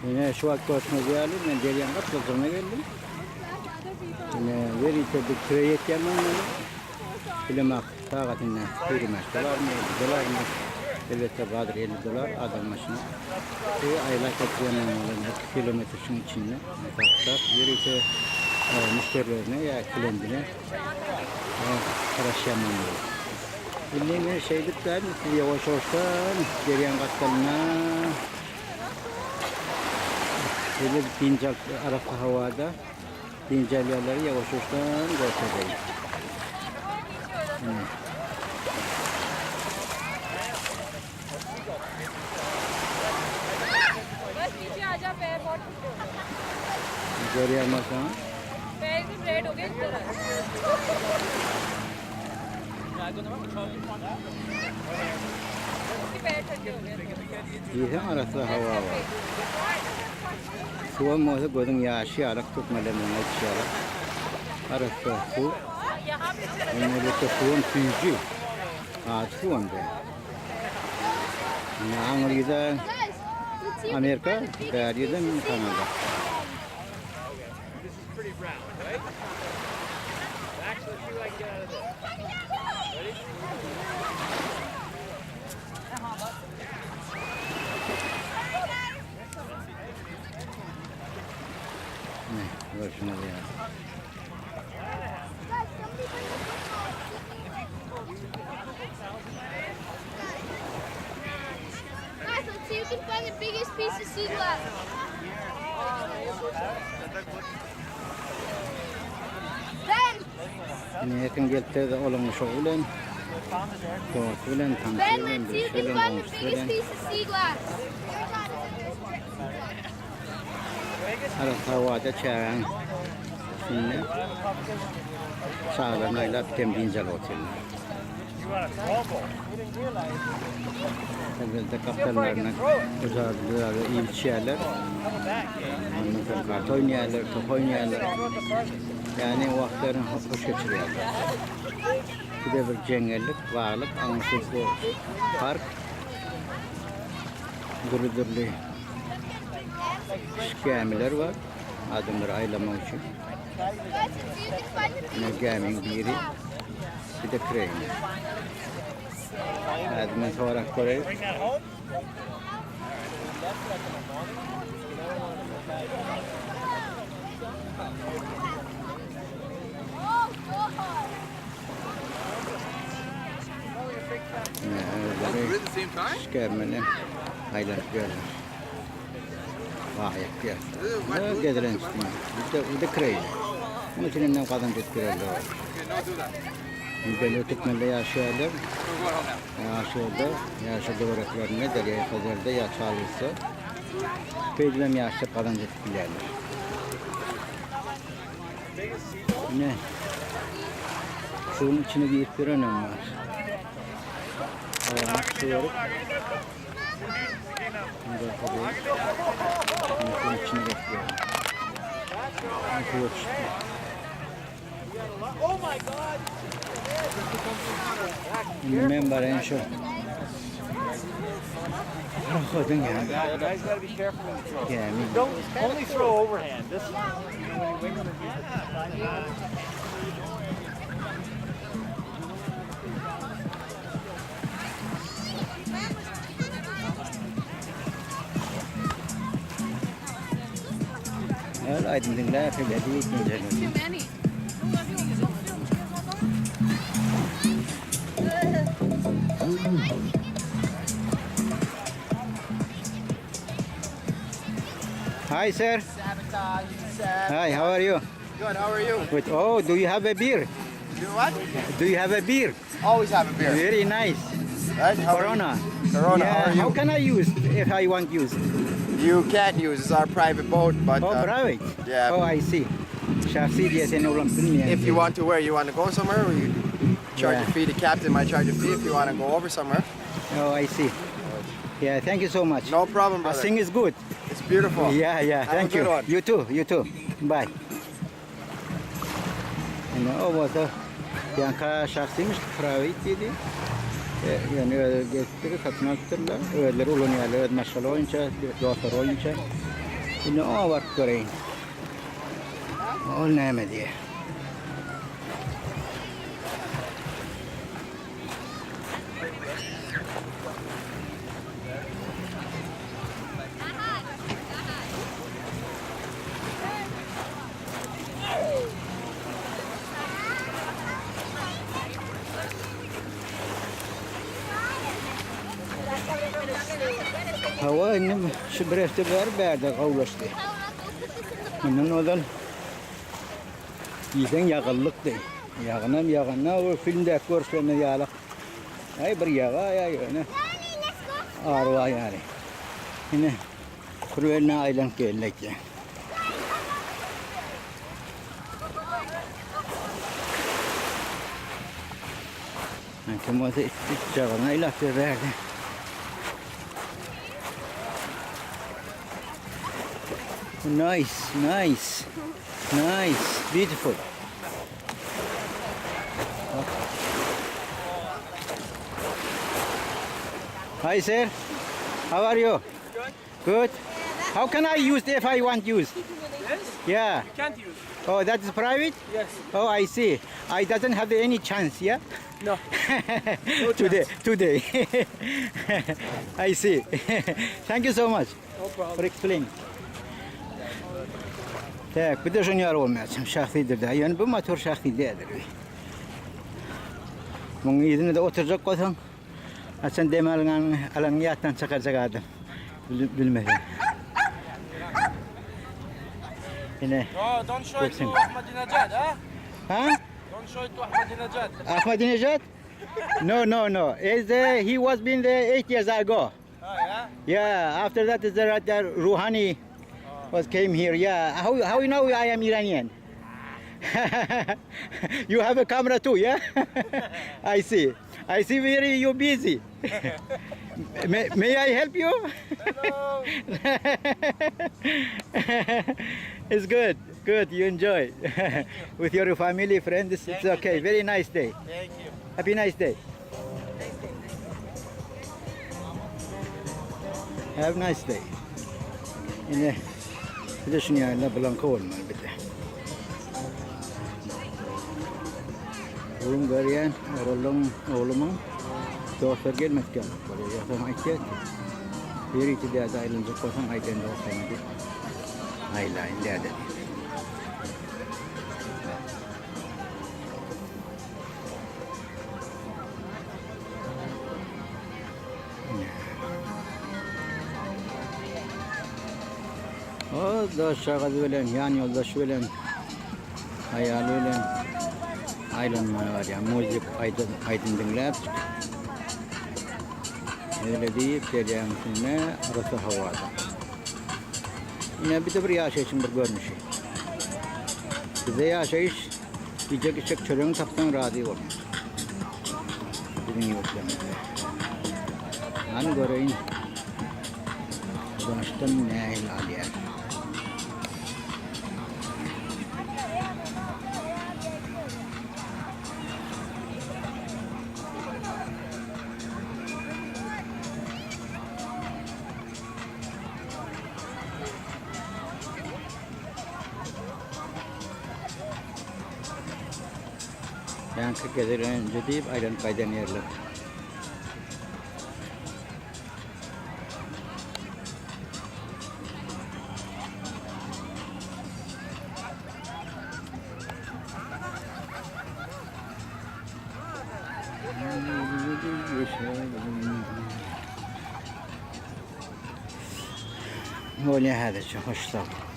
Ine şu wagt görşüňiz ýaly men derýaň gapdaljagyna geldim. Ine ýörite bir küre ýetýän bolmaly. Bilemok sagatynda 25 dolarmy, 50 dolarmy. Elbetde bardyr 50 dolar adam başyna. Bu aýlap getirýän bolmaly 2 kilometr şuň içinde. Hasap ýörite e, müşderilerine ýa klendine e, garaşýan bolmaly. Indi men şeýdip däl, siz ýawaş-ýawaşdan derýaň gapdalyna Şeýle bir dynç alyp arassa howada dynç alýanlary ýawaş-ýawaşdan görkezeýin. Ine. Görýän bolsaňyz. Diýseň arassa hawa bar. Suwam bolsa gözüň ýaşy ýalak türkmenlerimiziň aýdyşy ýalak. Arassa suw. Elbetde suwam süýji. Ajy suwam däl. Ine aňryda Amerika, bäride Kanada. Ne, görşüňiz ýaly. Guys, let's see who can find the biggest piece of sea glass. Ben! Ine her kim gelipdir-de olaň uşagy bilen, dosty bilen, tanşy Ben, bilen, let's see who bilişi can bilen, find the goňşusy biggest bilen. piece of sea glass. Arassa howada çägäň üstünde çagalaryny aýlap dem dynç alyp otyrlar. Elbetde gapdallaryna uzadyp iýip içýärler. Ondan soň karta oýnaýarlar, top oýnaýarlar. Ýagny wagtlaryny hoş geçirýärler. Bu da bir jeňňellik, baglyk, aňyrsy bu park. Dürli-dürli kiçi gämiler bar. Adamlary aýlamak üçin. Ine gämiň biri. Bir de kreýni. Häzir men sorap göreýin. Gämini aýlanyp ýörler. Baýak ýer. Gezelenç üstünde. Bir de kreýni. Munuň üçin indi gazanç edip ýörerler. Belli türkmenler ýaşaýarlar. Ýaşaýarda, ýaşa töwereklerinde, derýa Hazarda ýa Çalysda. Beýdibem ýaşap gazanç edip bilýärler. Ine, suwuň içine girip ýörenem bar. Aýagyny suwaryp, suwuň içine girip ýör. Suwa düşdi. Indi men baraýyn şu Parahodyň ýanyna. Gämi. Gel aýdym diňläp hele Hi sir. Hi, how are you? Good, how are you? Good. Oh, do you have a beer? Do what? Do you have a beer? Always have a beer. Very nice. Right? How are you? Corona. Corona, Yeah, how are you? How can I use if I want use? You can't use. It's our private boat, but Oh, uh, private. yeah. Oh, I see. Şahsi diye seni ulan bilmeyen. if you want to where you want to go somewhere, you charge Yeah. a fee. The captain might charge a fee if you want to go over somewhere. Oh, I see. Yeah, thank you so much. No problem, brother. Sing is good. It's beautiful. Yeah, yeah. Have a Thank you. good one. You too. You too. Bye. Yani o bolsa ýanka şahsymış private diýdi. E, yani öyle getiri satyn alypdyrlar. Özleri ulanýarlar, öz maşgala boýunça, dostlar boýunça. Indi oňa baryp göreýin. Ol näme diýýär? Hawa indi şu bir hepde bäri bärde gowulaşdy. Mundan ozal diýseň ýagynlykdy. Ýagynam ýaganda o filmdäki görüşlerine ýalak. Aý bir ýaga ýa ýöne. Arwa ýaly. Ine Kurweline aýlanyp geldik. Kim bolsa it jagazyny aýlap bererdi. Nice, nice, nice, beautiful. Hi sir, how are you? Good. Good. How can I use if I want use? Yes? Yeah. You can't use. Oh, that is private? Yes. Oh, I see. I doesn't have any chance, yeah? No. No Today, chance. today. I see. Thank you so much No problem. for explaining. Tak, bir de junior olmayacağım. Şahsidir de. Yani bu motor şahsi değildir. Bunun yüzüne de oturacak olsan, sen dem algan, alanı yattan çıkaracak adam. Bilmedi. Yine. No, don't show it to Listen. Ahmadinejad, huh? Ha? Don't show it to Ahmadinejad. Ahmadinejad? No, no, no. Is uh, he was been there 8 years ago. Oh, yeah? Yeah, after that is the right there Rouhani was came here. Yeah, how you know I am Iranian? you have a camera too, yeah? I see. I see very you busy. may, may I help you? Hello. it's good. Good. You enjoy with your family, friends. It's Thank you, okay. thank Very nice day. Thank you. Happy nice day. Have a nice day. Ine bir de şunu ýaly blanka bolmaly bir de. Oglum görýän, oglum, oglumyň dostlar gelmedik ýaly bolýar. Ýogsam aýtýar ki, bir iki däde aýlanjak bolsaň aýt endi dostlaryňa diýip. Aýlaýyn däde diýip. O dostjagazy bilen, ýan ýoldaşy bilen, aýaly bilen aýlanmaga barýar. Muzik aýdym, aýdym diňläp. Öyle diýip gelýän üstünde arassa howada. Ine bir de bir ýaşaýşyň bir görnüşi. Bizde ýaşaýyş iýjek içjek çöregiňi tapsaň razy bol. Biziň ýurtlarymyzda. Hany göreýin. Daşdan nähili alýar. Ýaňky gezelenje diýip aýlanyp gaýdan ýerler. Bolýar häzirçe, hoş sag.